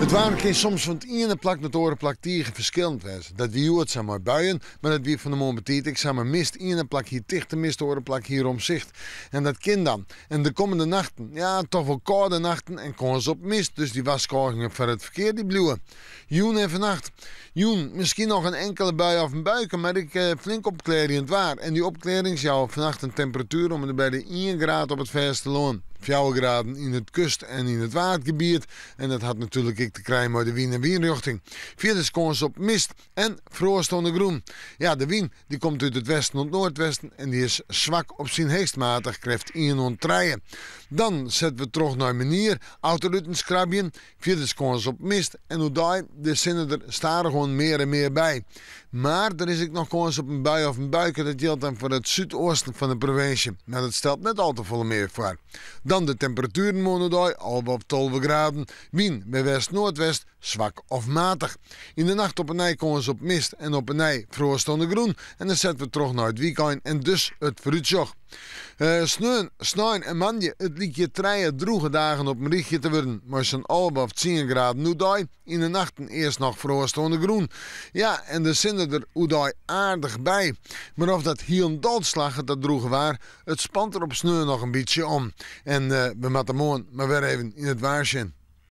It waar kin soms fan it iene plak nei it oare plak tige ferskillend wêze. Dat wie hjoed sa mei buien, mar dat wie fan 'e moarn betiid ek sa mei mist. Iene plak hie tichte mist, oare plak hie rom sicht. En dat kin dan. En de kommende nachten, ja, toch wol kâlde nachten en kâns op mist, dus dy warskôgingen foar it ferkear dy bliuwe. Jûn en fannacht. Jûn, miskien noch in inkele bui of in buike, mar ek flink opklearjend waar. En dy opklearrings jouwe fannacht in temperatuer om en by de ien graad op it fêstelân, fjouwer graden yn it kust en yn it Waadgebiet. En dat hat natuerlik ek te krijen mei de wyn en wynrjochting. Fierders kâns op mist en froast oan de grûn. Ja, de wyn dy komt út it westen oant noardwesten en dy is swak op syn heechst matich, krêft ien oant trije. Dan sette we troch nei Menier, autoruten skrabjen. Fierders kâns op mist en oerdei de sinne der stadichoan mear en mear by. Mar der is ek noch kâns op in bui of in buike, dat jildt dan foar it súdoasten fan de provinsje, mar dat stelt net al te folle mear foar. Dan de temperatueren moarn oerdei, 11 of 12 graden, wyn by west-noardwest, swak of matich. Yn de nacht op 'e nij kâns op mist en op 'e nij froast oan de grûn en dan sette we troch nei it wykein en dus it foarútsjoch. Sneon, snein en moandei, it lykje trije drûge dagen op in rychje te wurden, mei sa'n 11 of tsien graden oerdei, yn de nachten earst noch froast oan de grûn. Ja, en de sinne der oerdei aardich by. Mar of dat hielendal slagget, dat drûge waar, it spant der op sneon noch in bytsje om. En we moatte moarn mar wer even yn it waar sjen.